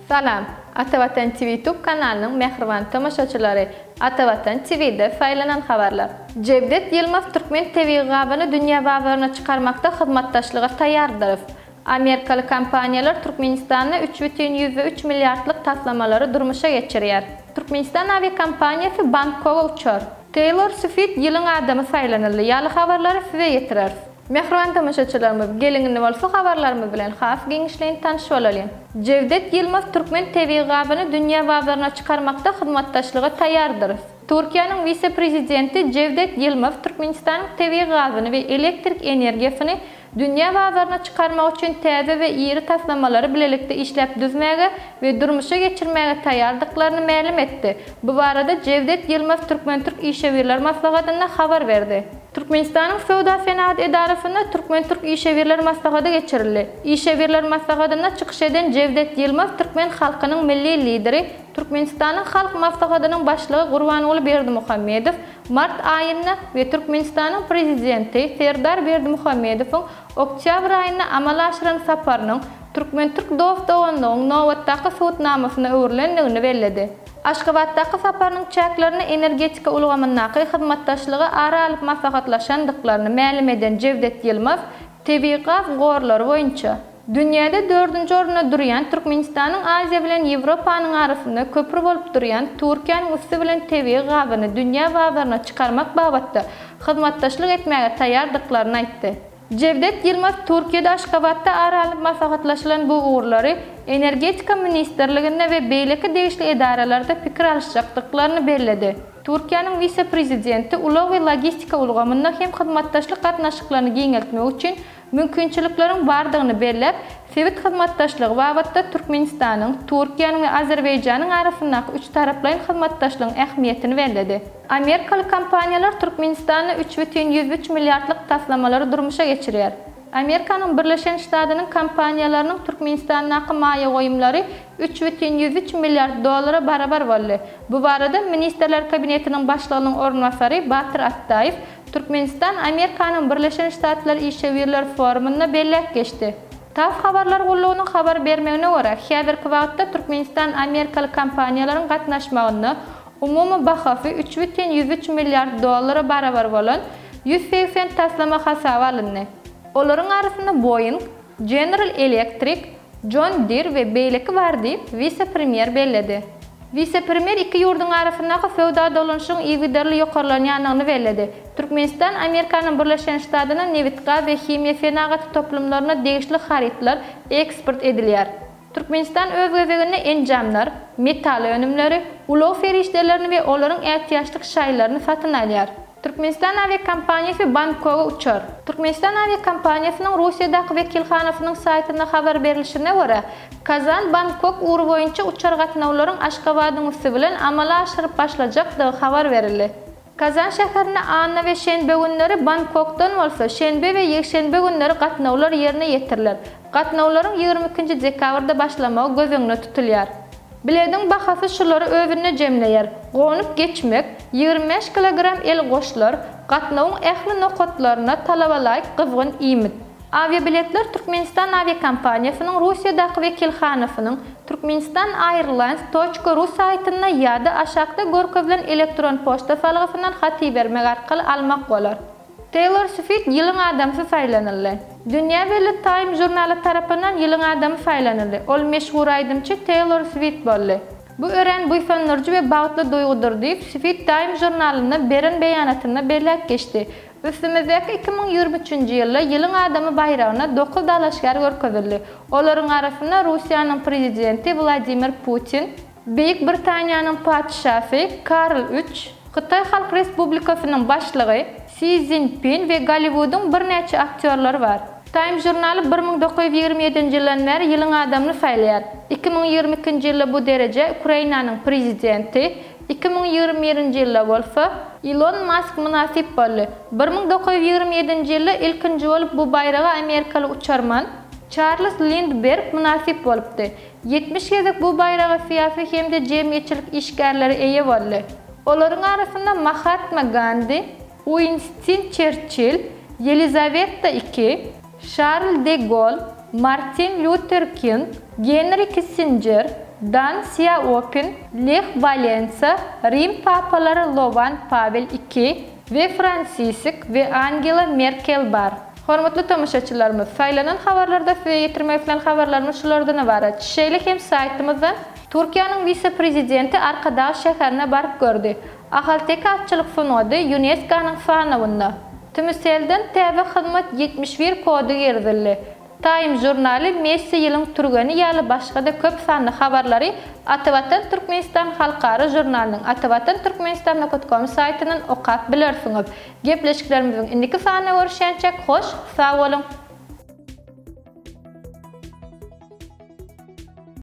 Salam, Atavatan TV YouTube kanalynyň mähriban tomaşaçylary! Atavatan TV-de saýlanan habarlar. Jewdet Ýylmaz türkmen tebigy gazyny dünýä bazaryna çykarmakda hyzmatdaşlyga taýýardyrys. Amerikaly kompaniýalar Türkmenistanda 3,3 milliardlyk taslamalary durmuşa geçirýär. Türkmenistan awiakompaniýasy Bangkoga uçar. Teýlor Swit ýylyň adamy saýlanyldy ýaly habarlary size ýetireris. Mähriban tomaşaçylarymyz, geliň indi bolsa habarlarymyz bilen has giňişleýin tanyş bolalyň. Jewdet Ýylmaz türkmen tebigy gazyny dünýä bazaryna çykarmakda hyzmatdaşlyga taýýardyrys. Türkiýäniň wise-prezidenti Jewdet Ýylmaz Türkmenistanyň tebigy gazyny we elektrik energiýasyny dünýä bazaryna çykarmak üçin täze we iri taslamalary bilelikde işläp düzmäge we durmuşa geçirmäge taýýardyklaryny mälim etdi. Bu barada Jewdet Ýylmaz Türkmen-türk işewürler maslahatynda habar berdi. Türkmenistanyň Söwda-senagat edarasynda Türkmen-türk işewürler maslahady geçirildi. Işewürler maslahatynda çykyş eden Jewdet Ýylmaz türkmen halkynyň Milli Lideri, Türkmenistanyň Halk Maslahatynyň Başlygy Gurbanguly Berdimuhamedow mart aýynda we Türkmenistanyň Prezidenti Serdar Berdimuhamedowyň oktýabr aýynda amala aşyran saparynyň türkmen-türk dost-doganlygyň nobatdaky subutnamasyna öwrülendigini belledi. Aşgabatdaky saparynyň çäklerinde energetika ulgamyndaky hyzmatdaşlygy ara alyp maslahatlaşandyklaryny mälim eden Jewdet Ýylmaz tebigy gaz gorlary boýunça Dünýäde dördünji orunda durýan Türkmenistanyň Aziýa bilen Ýewropanyň arasynda köpri bolup durýan Türkiýäniň üsti bilen tebigy gazyny dünýä bazaryna çykarmak babatda hyzmatdaşlyk etmäge taýýardyklaryny aýtdy. Jewdet Ýylmaz Türkiýede Aşgabatda ara alnyp maslahatlaşylan bu ugurlary Energetika ministrliginde we beýleki degişli edaralarda pikir alyşjakdyklaryny belledi. Türkiýäniň wise-prezidenti ulag we logistika ulgamynda hem hyzmatdaşlyk gatnaşyklaryny giňeltmek üçin mümkinçilikleriň bardygyny belläp, sebit hyzmatdaşlygy babatda Türkmenistanyň, Türkiýäniň we Azerbaýjanyň arasyndaky üçtaraplaýyn hyzmatdaşlygyň ähmiýetini belledi. Amerikaly kompaniýalar Türkmenistanda 3,103 milliardlyk taslamalary durmuşa geçirýär. Amerikanyň Birleşen Ştadynyň kompaniýalarynyň Türkmenistandaky maýa goýumlary 3,103 milliard dollara barabar boldy. Bu barada Ministrler Kabinetiniň Başlygynyň orunbasary Batyr Atdaýew Türkmenistan Amerikanyň Birleşen Ştatlary işewürler forumynda belläp geçdi. Tass habarlar gullugynyň habar bermegine görä, häzirki wagtda Türkmenistan amerikaly kompaniýalaryň gatnaşmagynda umumy bahasy 3,103 milliard dollara barabar bolan 180 taslama hasaba alyndy. Olaryň arasynda Boeing, General Electric, John Deere we beýleki bar diýip, wise-premýer belledi. Wise-premýer iki ýurduň arasyndaky söwda dolanyşygyň yzygiderli ýokarlanýandygyny belledi. Türkmenistan Amerikanyň Birleşen Ştadyna nebitgaz we himiýa senagaty toplumlaryna degişli harytlar eksport edilýär. Türkmenistan öz gezeginde enjamlar, metal önümleri, ulag serişdelerini we olaryň ätiýaçlyk şaýlaryny satyn alýar. Türkmenistan awiakompaniýasy Bangkoga uçar. Türkmenistan awiakompaniýasynyň Russiýadaky wekilhanasynyň saýtynda habar berlişine görä, Kazan-Bangkok ugry boýunça uçar gatnawlaryň Aşgabadyň üsti bilen amala aşyryp başlajakdygy habar berildi. Kazan şäherine anna we şenbe günleri, Bangkokdan bolsa şenbe we ýekşenbe günleri gatnawlar ýerine ýetiriler. Gatnawlaryň 22-nji dekabrda başlamagy göz öňünde tutulýar. Bilediň bahasy şulary özünde jemleýär, gonup geçmek, 25 kilogram el goşlar, gatnawyň ähli nokatlaryna talabalaýyk gyzgyn iýmit. Awiabiletler Türkmenistan awiakompaniýasynyň Russiýadaky wekilhanasynyň Turkmenistan Airlines toçka ru saýtynda ýa-da aşakda görkezilen elektron poçta salgysyndan hat ibermek arkaly almak bolar. Teýlor Swit ýylyň adamsy saýlanyldy. Dünýä belli Time žurnaly tarapyndan ýylyň adamy saýlanyldy. Ol meşhur aýdymçy Teýlor Swit boldy. Bu örän buýsandyryjy we bagtly duýgudyr diýip, Swit Time žurnalynda beren beýanatynda belläp geçdi. Üstümizdäki 2023-nji ýylda Ýylyň adamy baýragyna dokuz dalaşgär görkezildi. Olaryň arasynda Russiýanyň Prezidenti Wladimir Putin, Beýik Britaniýanyň Patyşasy Karl üç, Hytaý Halk Respublikasynyň Başlygy Si Szinpin we Golliwudyň birnäçe aktýorlary bar. Time žurnaly 1927-nji ýyldan bäri ýylyň adamyny saýlaýar. 2022-nji ýylda bu derejä Ukrainanyň Prezidenti, 2021-nji ýylda bolsa, Ilon Mask mynasyp boldy. 1927-nji ýylda ilkinji bolup bu baýraga amerikaly uçarman Çarlz Lindberg mynasyp bolupdy. 70 gezek bu baýraga syýasy hem-de jemgyýetçilik işgärleri eýe boldy. Olaryň arasynda Mahatma Gandi, Uinstin Çerçill, Ýelizaweta II. Şarl de Goll, Martin Lýuter King, Genri Kissinjer, Dan Sýaopin, Leh Walensa, Rim papalary Lowan Pawel II we Fransisik we Angela Merkel bar. Hormatly tomaşaçylarymyz, saýlanan habarlarda size ýetirmek islän habarlarymyz şulardan ybarat. Şeýle hem saýtymyzdan Türkiýäniň wise-prezidenti Arkadag şäherine baryp gördi. Ahalteke atçylyk sungaty ÝUNESKO-nyň sanawynda. Tmcell-den täze hyzmat 71 kody girizildi. Time žurnaly Messi ýylyň türgeni ýaly başga-da köp sanly habarlary Atavatan Türkmenistan halkara žurnalynyň atavatanturkmenistan nokat kom saýtyndan okap bilersiňiz. Gepleşiklerimiziň indiki sanynda görüşýänçäk hoş sag boluň!